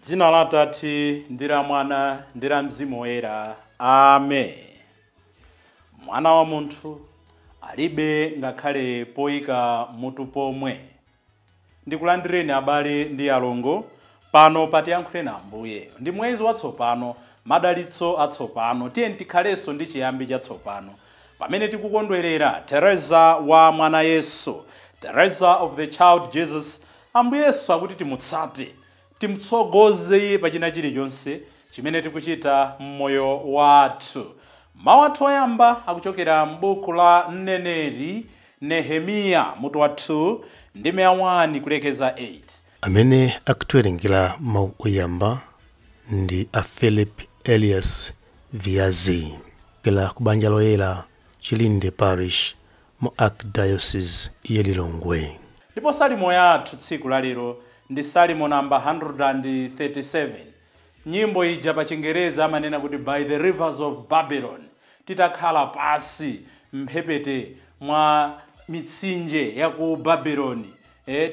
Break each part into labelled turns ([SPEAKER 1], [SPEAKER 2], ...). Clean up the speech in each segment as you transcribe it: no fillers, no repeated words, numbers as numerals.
[SPEAKER 1] Dzina la Atate ndi la Mwana ndi la Mzimu Woyera. Amen. Mwana wa munthu alibe ngakhale poyika mutu pomwe. Ndikulandireni abale ndi alongo pano patiyankhule na Ambuye. Ndi mwezi watsopano, madalitso atsopano, tiye tikhalenso ndi chiyambi chatsopano. Pamene tikukondwerera Teresa wa mwana Yesu, Teresa of the Child Jesus, Ambuye Yesu akuti timutsate, timtsogoze pachina chilichonse chimene tikuchita mmoyo wathu. Mawu athu oyamba akuchokera m'buku la mneneri Nehemiya mutu wa 2 ndime ya 1 kulekeza 8.
[SPEAKER 2] Amene akutiwerengera mawu oyamba ndi a Philip Elias Viazi kela ku banja loyera Chilinde Parish mu Archdiocese ya Lilongwe.
[SPEAKER 1] Ndipo salimo yathu tsiku la lero ndi salimo namba 137. Nyimbo ija pa Chingereza amanena kuti by the rivers of Babylon, titakhala pasi mphepete mwa mitsinje ya ku Babyloni,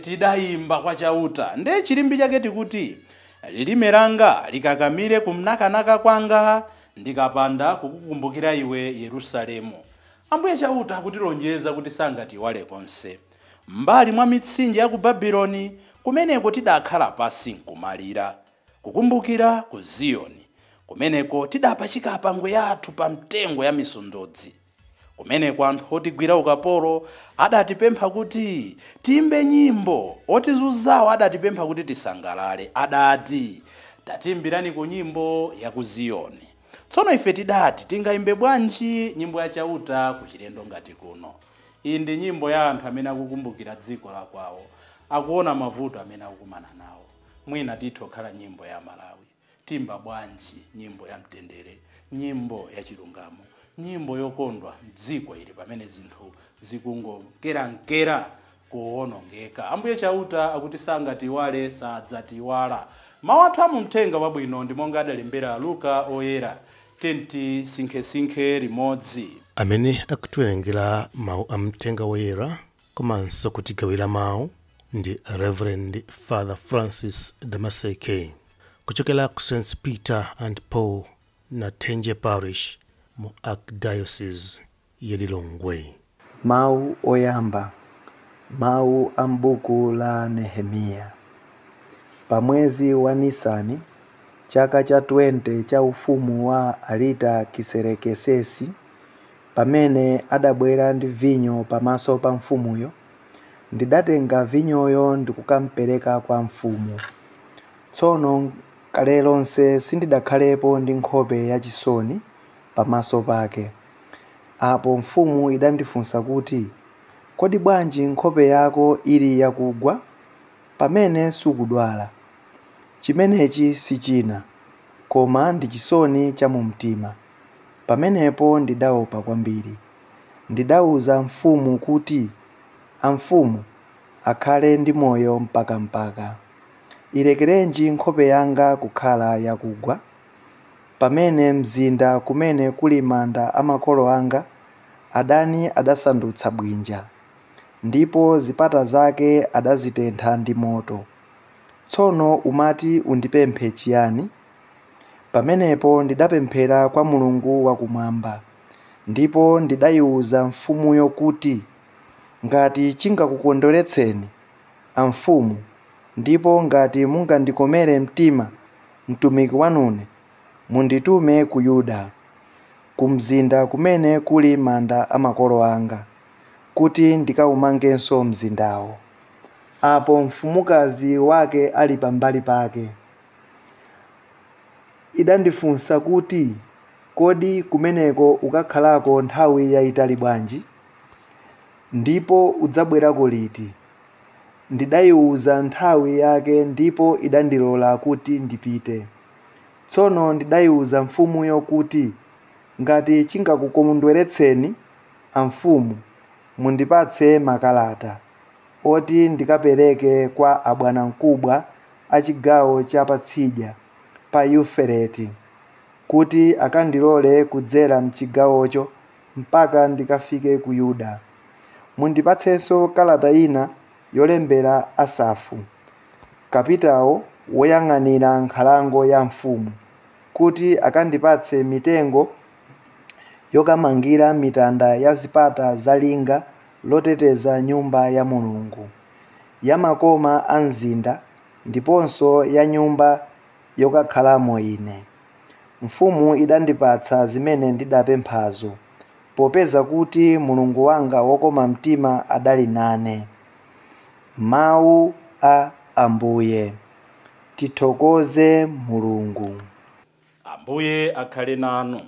[SPEAKER 1] tidayimba kwa Chauta. Nde chilimbi chake tikuti lilime langa likakamire kumnakanaka kwanga, ndikapanda kukukumbukira iwe Yerusalemu. Ambuye Chauta akutilonjeza kuti sangatiwale konse. Mbali mwa mitsinje ya ku Babyloni kumeneko tidakhala pasi nkumalira, kukumbukira ku Ziyoni, kumeneko tidapachika pangwe yathu pa mtengo ya misondodzi, kumeneko anthu otigwira ukapolo adatipempha kuti tiyimbe nyimbo, otizunzawo adatipempha kuti tisangalale, adati tatiyimbirani ku nyimbo ya ku Ziyoni. Tsono ife tidati tingayimbe bwanji nyimbo ya Chauta ku chilendo ngati kuno? Iyi ndi nyimbo ya anthu amene akukumbukira dziko la kwawo, akuona mavuto amene akukumana nawo. Mwina titha kukhala nyimbo ya Malawi. Timba bwanji nyimbo ya mtendere, nyimbo ya chilungamo, nyimbo yokondwa mdziko ili pamene zinthu zikungokerankera kuwonongeka. Ambuye Chauta akuti sangatiwale, sadzatiwala. Mawu athu amumthenga wabwino ndi monga adalembera Luka oyera. Tenti sinkhesinkhe limodzi.
[SPEAKER 2] Amene akutiwerengera mawu amthenga woyera komanso kutigawira mawu ndi Reverend Father Francis Damaseke kuchokera ku St. Peter and Paul Nathenje Parish mu Archdiocese ya Lilongwe.
[SPEAKER 3] Mawu oyamba, mawu a m'buku la Nehemiya. Pa mwezi wa Nisani, chaka cha 20 cha ufumu wa Arita-Kiserekesesi, pamene adabwera ndi vinyo pamaso pa mfumuyo, ndidatenga vinyoyo ndikukampereka kwa mfumu. Tsono kale lonse sindidakhalepo ndi nkhope yachisoni pamaso pake. Apo mfumu idandifunsa kuti, kodi bwanji nkhope yako ili yakugwa pamene sukudwala? Chimenechi si china, koma ndi chisoni cha mumtima. Pamenepo ndidaopa kwambiri. Ndidawuza mfumu kuti, amfumu akhale ndi moyo mpakampaka. Ilekerenji nkhope yanga kukhala yakugwa, pamene mzinda kumene kuli manda a makolo anga adani adasandutsa bwinja, ndipo zipata zake adazitentha ndi moto. Tsono umati undipemphe chiyani? Pamenepo ndidapemphera kwa Mulungu wakumwamba, ndipo ndidayiwuza mfumuyo kuti, ngati chingakukondweretseni, amfumu, ndipo ngati mungandikomere mtima mtumiki wanune, munditume ku Yuda, ku mzinda kumene kuli manda a makolo anga, kuti ndikawumangenso mzindawo. Apo mfumukazi wake ali pambali pake idandifunsa kuti, kodi kumeneko ukakhalako nthawi yayitali bwanji? Ndipo udzabwerako liti? Ndidayiwuza nthawi yake ndipo idandilola kuti ndipite. Tsono ndidayiwuza mfumuyo kuti, ngati chingakukondweretseni, amfumu, mundipatse makalata oti ndikapereke kwa abwanamkubwa a chigawo cha patsidya pa Yufureti, kuti akandilole kudzera mchigawocho mpaka ndikafike ku Yuda. Mundipatsenso kalata ina yolembera Asafu, kapitawo woyang'anira nkhalango ya mfumu, kuti akandipatse mitengo yokamangira mitanda ya zipata za linga loteteza nyumba ya Mulungu, ya makoma a mzinda, ndiponso ya nyumba yokakhalamo ine. Mfumu idandipatsa zimene ndidapemphazo, popeza kuti Mulungu wanga wokoma mtima adali nane. Mawu a Ambuye. Tithokoze Mulungu.
[SPEAKER 1] Ambuye akhale nanu.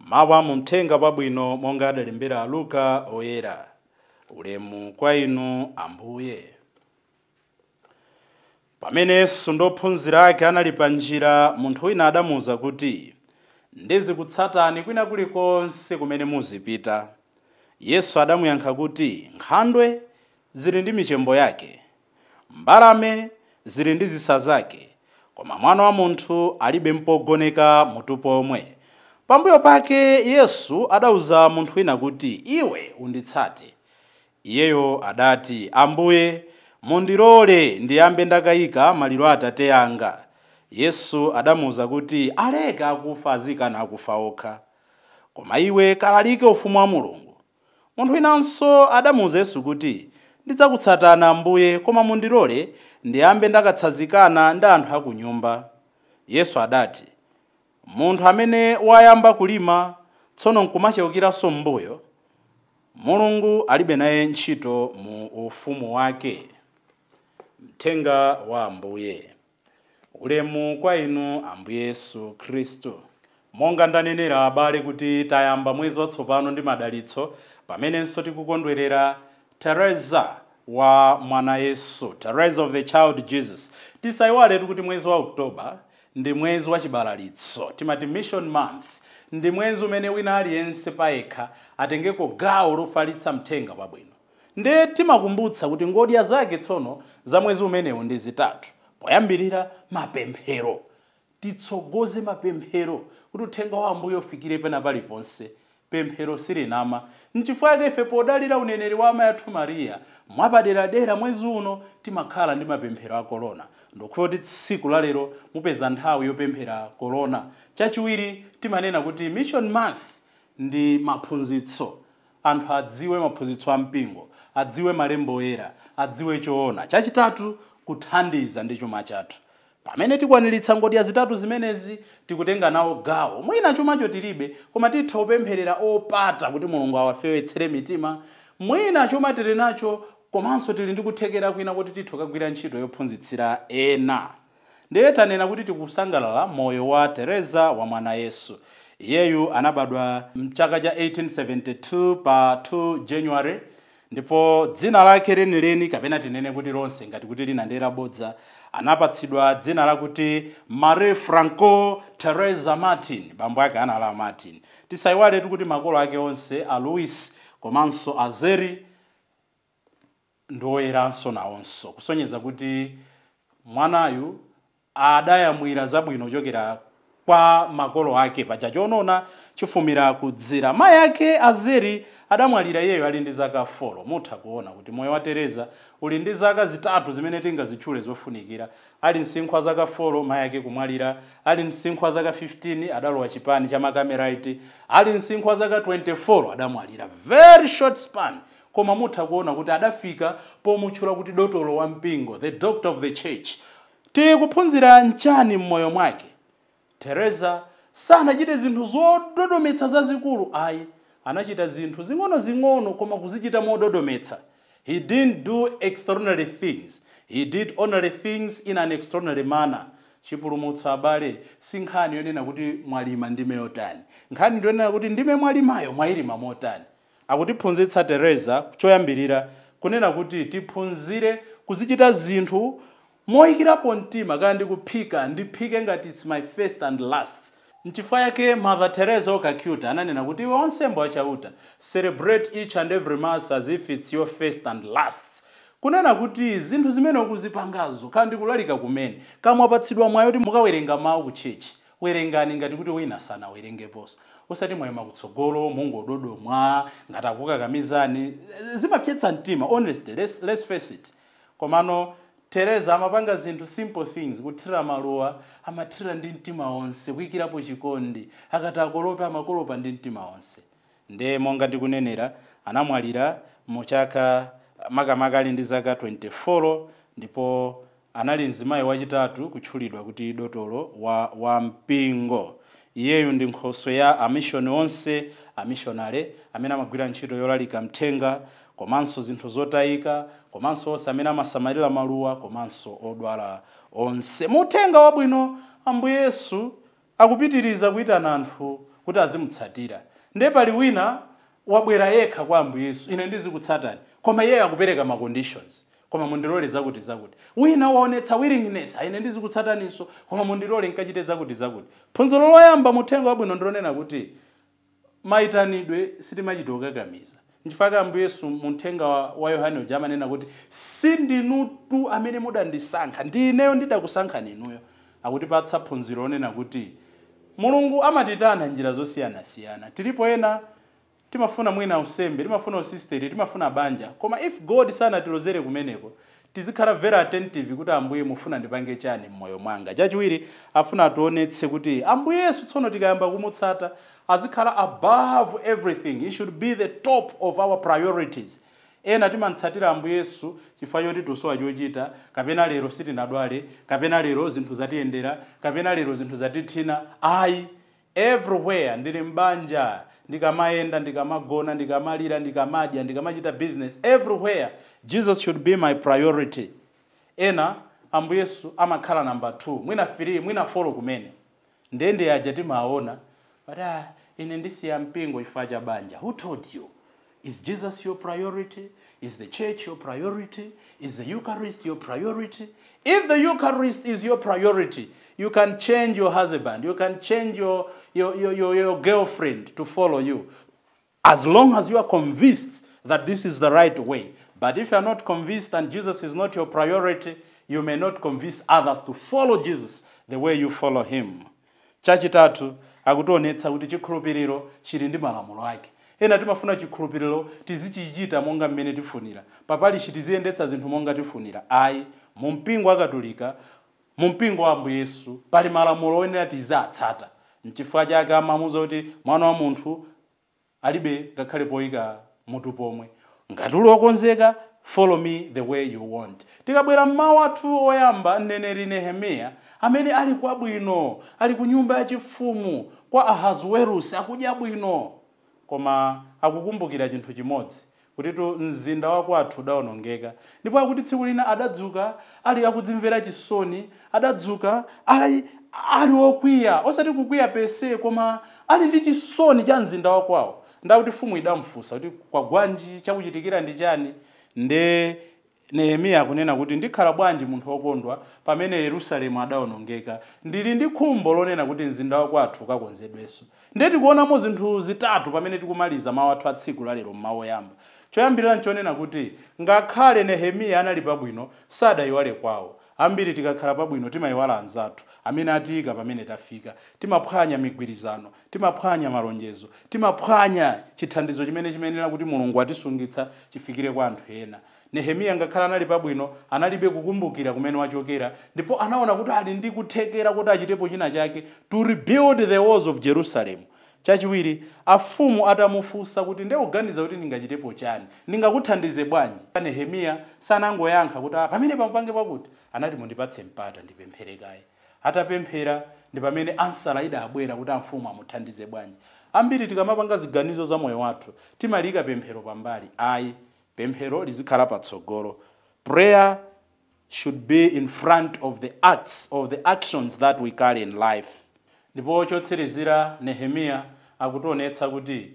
[SPEAKER 1] Mawu a muthenga wabwino monga adalembera Luka oyera. Ulemu kwa inu Ambuye. Pamene Yesu ndi ophunzira ake anali pa njira, munthu wina adamuwuza kuti, "Ndizikutsatani kwina kulikonse kumene muzipita." Yesu adamuyankha kuti, "Nkhandwe zili ndi michembo yake, mbalame zili ndi zisa zake, koma mwana wa munthu alibe mpogoneka mutu pomwe." Pambuyo pake Yesu adawuza munthu wina kuti, "Iwe unditsate." Iyeyo adati, "Ambuye, mundilole ndiyambe ndakayika maliro a atate anga." Yesu adamuwuza kuti, "Aleke akufa azikana akufa okha, koma iwe kalalike ufumu wa Mulungu." Munthu winanso adamuwuza Yesu kuti, "Ndidzakutsatani Ambuye, koma mundilole ndiyambe ndakatsanzikana ndi anthu akunyumba." Yesu adati, "Munthu amene wayamba kulima tsono nkumachewukiranso m'mbuyo, Mulungu alibe naye ntchito mu ufumu wake." Mthenga wa Ambuye. Ulemu kwa inu Ambuye Yesu Khristu. Monga ndanenera abale kuti tayamba mwezi watsopano ndi madalitso, pamenenso tikukondwerera Teresa wa mwana Yesu, Teresa of the Child Jesus. Tisayiwaletu kuti mwezi wa Oktoba ndi mwezi wa chibalalitso, timati Mission Month. Ndi mwezi umene wina aliyense payekha atengeko gawo lofalitsa mthenga wabwino. Nde timakumbutsa kuti ngodya zake tsono za mwezi umenewu ndi zitatu. Poyambirira, mapemphero. Titsogoze mapemphero kuti uthenga wa Ambuye ufikire pena paliponse. Pemphero silinama. Nchifukwa chake ife podalira uneneri wa amayi athu Mariya, mwapaderadera mwezi uno timakhala ndi mapemphero a korona. Ndikuti kuti tsiku la lero mupeza nthawi yopemphera korona. Chachiwiri, timanena kuti Mission Month ndi maphunzitso. Anthu adziwe maphunzitso a mpingo, adziwe malembo oyera, adziwe choona. Chachitatu, kuthandiza ndi chuma chathu. Pamene tikwaniritsa ngodya zitatu zimenezi, tikutenga nawo gawo. Mwina chumacho tilibe, koma titha kupempherera opata kuti Mulungu awafewetsere mitima. Mwina chuma tili nacho, komanso tili ndi kuthekera kwina kuti titha kugwira ntchito yophunzitsira ena. Ndiye tanena kuti tikusangalala moyo wa Teresa wa mwana Yesu. Iyeyu anabadwa mchaka cha 1872 pa 2 January, ndipo dzina lake lenileni, kapena tinene kuti lonse ngati kuti lina ndi labodza, anapatsidwa dzina lakuti Marie Franco Teresa Martin. Bambo ake anali Martin. Tisayiwaletu kuti makolo ake onse, a Louis komanso a Zeri, ndoyeranso nawonso, kusonyeza kuti mwanayu adayamwira zabwino kuchokera kwa makolo ake. Paja chonona chifumira kudzera. Mayi ake Azeri adamwalira iyeyo ali ndi zaka 4. Mutha kuona kuti moyo wa Teresa uli ndi zaka zitatu zimene tingazitchule zofunikira. Ali msinkhu wa zaka 4 mayi ake kumwalira, ali msinkhu wa zaka 15 adalowa chipani cha Makamerite, ali msinkhu wa zaka 24 adamwalira. Very short span, koma mutha kuona kuti adafika pomutchula kuti dotolo wa mpingo, the doctor of the church. Tikuphunzira nchani m'moyo mwake? Teresa sanachite zinthu zododometsa zazikulu ayi. Anachita zinthu zing'ono-zing'ono, koma kuzichita mododometsa. He didn't do extraordinary things, he did ordinary things in an extraordinary manner. Chipulumutso abale si nkhani yonena kuti mwalima ndime yotani. Nkhani ndiyonena kuti ndime mwalimayo mwayilima motani. Akutiphunzitsa Teresa choyambirira kunena kuti tiphunzire kuzichita zinthu moyikirapo mtima. Kaya ndikuphika, ndiphike ngati it's my first and last. Nchifukwa yake Mother Teresa of Calcutta ananena kuti, "Iwe wansembe wachauta, celebrate each and every mass as if it's your first and last." Kunena kuti zinthu zimene ukuzipangazo, kaya ndikulalika kumene, kamwapatsidwa mwayi kuti mukawerenga mawu ku church, werengani ngati kuti wina sanawerengeponso. Usati mwayima kutsogolo mungododomwa ngati akukakamizani. Zimapsetsa mtima, honestly, let's face it. Komano Teresa Teresa amapanga zinthu, simple things, kuthira maluwa amathira ndi mtima wonse, kuyikirapo chikondi, akati akolope amakolopa ndi mtima wonse. Nde monga ndikunenera, anamwalira mu chaka makamaka ali ndi zaka 24, ndipo anali mzimayi wachitatu kutchulidwa kuti dotolo wa mpingo. Iyeyu ndi nkhoswe ya amishoni onse, amishonale amene amagwira ntchito yolalika mthenga, komanso zinthu zotayika, komanso onse amene amasamalira maluwa, komanso odwala onse. Muthenga wabwino, Ambuye Yesu akupitiriza kuyitana anthu kuti azimutsatira. Ndiye pali wina wabwera yekha kwa Ambuye Yesu, ine ndizikutsatani, koma iyeyo akupereka ma conditions, koma mundilole zakuti zakuti. Wina waonetsa willingness, ine ndizikutsataninso, koma mundilole nkachite zakuti zakuti. Phunziro loyamba muthenga wabwino ndilonena kuti mayitanidwe sitimachita kukakamiza. Nchifukwa Ambuye Yesu muthenga wa Yohane uja amanena kuti sindinutu amene mudandisankha, ndi ineyo ndidakusankhani inuyo. Akutipatsa phunziro lonena kuti Mulungu amatitana njira zosiyanasiyana. Tilipo ena timafuna mwina usembe, timafuna usisteri, timafuna banja, koma if God sanatilozere kumeneko, tizikhala very attentive kuti Ambuye mufuna ndipange chani m'moyo mwanga. Chachiwiri, afuna ationetse kuti Ambuye Yesu tsono tikayamba kumutsata azikhala above everything. He should be the top of our priorities. Ena timatsatira Ambuye Yesu chifukwa choti tusowa chochita, kapena lero sitinadwale, kapena lero zinthu zatiyendera, kapena lero zinthu zatithina. Ayi, everywhere, ndili mbanja, ndikamayenda, ndikamagona, ndikamalira, ndikamadya, ndikamachita business, everywhere Jesus should be my priority. Ena Ambuye Yesu amakhala number 2, mwina 3, mwina 4 kumene. Ndende aja timaona but ine ndisiya mpingo chifukwa cha banja. Who told you? Is Jesus your priority? Is the church your priority? Is the Eucharist your priority? If the Eucharist is your priority, you can change your husband, you can change your girlfriend to follow you, as long as you are convinced that this is the right way. But if you are not convinced and Jesus is not your priority, you may not convince others to follow Jesus the way you follow him. Chachitatu, akutionetsa kuti chikhulupiriro chili ndi malamulo ake. Ena timafuna chikhulupiriro tizichichita monga mmene tifunira, papali tiziyendetsa zinthu monga tifunira. Ayi, mu mpingo wa Katolika, mu mpingo wa Ambuye Yesu, pali malamulo oyenera tizatsata. Nchifukwa chake amamuwuza kuti mwana wa munthu alibe ngakhale poyika mutu pomwe. Ngati uli wokonzeka, follow me the way you want. Tikabwera mmawu athu oyamba, mneneri Nehemiya amene ali kwabwino, ali ku nyumba yachifumu kwa Ahasuerus, akudya bwino, koma akukumbukira chinthu chimodzi, kutitu mzinda wakwathu udawonongeka. Ndipo akuti tsiku lina adadzuka ali akudzimvera chisoni, adadzuka ali wokwiya, osati kukwiya pese, koma ali ndi chisoni cha mzinda wakwawo. Ndakuti mfumu idamfunsa kuti kwagwanji, chakuchitikira ndi chani? Nde Nehemiya akunena kuti ndikhala bwanji munthu wokondwa pamene Yerusalemu adawonongeka? Ndili ndi khumbo lonena kuti mzinda wakwathu ukakonzedwenso. Ndiye tikuonamo zinthu zitatu pamene tikumaliza mawu athu a tsiku lalero mmawu oyamba. Choyambirira nchonena kuti ngakhale Nehemiya anali pabwino, sadayiwale kwawo. Ambiri tikakhala pabwino timayiwala anzathu amene atiyika pamene tafika. Timaphwanya migwirizano, timaphwanya malonjezo, timaphwanya chithandizo chimene chimenera kuti Mulungu atisungitsa chifikire kwa anthu ena. Nehemiya ngakhale anali pabwino, analibe kukumbukira kumene wachokera, ndipo anaona kuti ali ndi kuthekera kuti achitepo china chake to rebuild the walls of Jerusalem. Chachiwiri, afumu atamufunsa kuti nde uganiza kuti ndingachitepo chani, ndingakuthandize bwanji, Nehemiya sanangoyankha kuti pamene pamupange pakuti, anati mundipatse mpata ndipemphere kaye. Atapemphera ndi pamene ansala idabwera kuti amfumu amuthandize bwanji. Ambiri tikamapanga ziganizo za moyo wathu timalika pemphero pambali. Ayi, pemphero lizikhala patsogolo. Prayer should be in front of the acts or the actions that we carry in life. Ndipo chotsirizira, Nehemiya akutionetsa kuti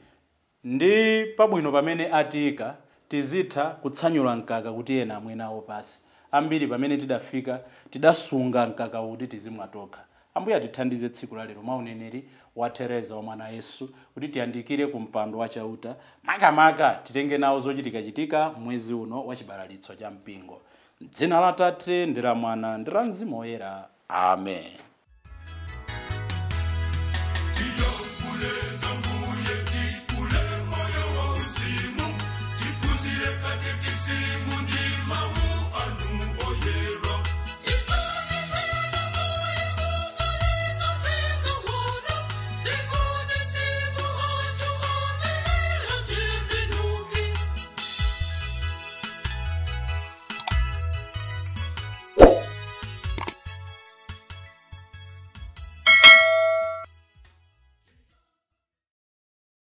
[SPEAKER 1] ndi pabwino pamene atiyika tizitha kutsanyula mkaka kuti ena amwe nawo pasi. Ambiri pamene tidafika tidasunga mkaka kuti tizimwa tokha. Ambuye atithandize tsiku la lero mwa uneneri wa Teresa wa mwana Yesu kuti tiyandikire ku mpando wa Chauta, makamaka titenge nawo zochitikachitika mwezi uno wa chibalalitso cha mpingo. M'dzina la Tate ndi la Mwana ndi la Mzimu Woyera, amen.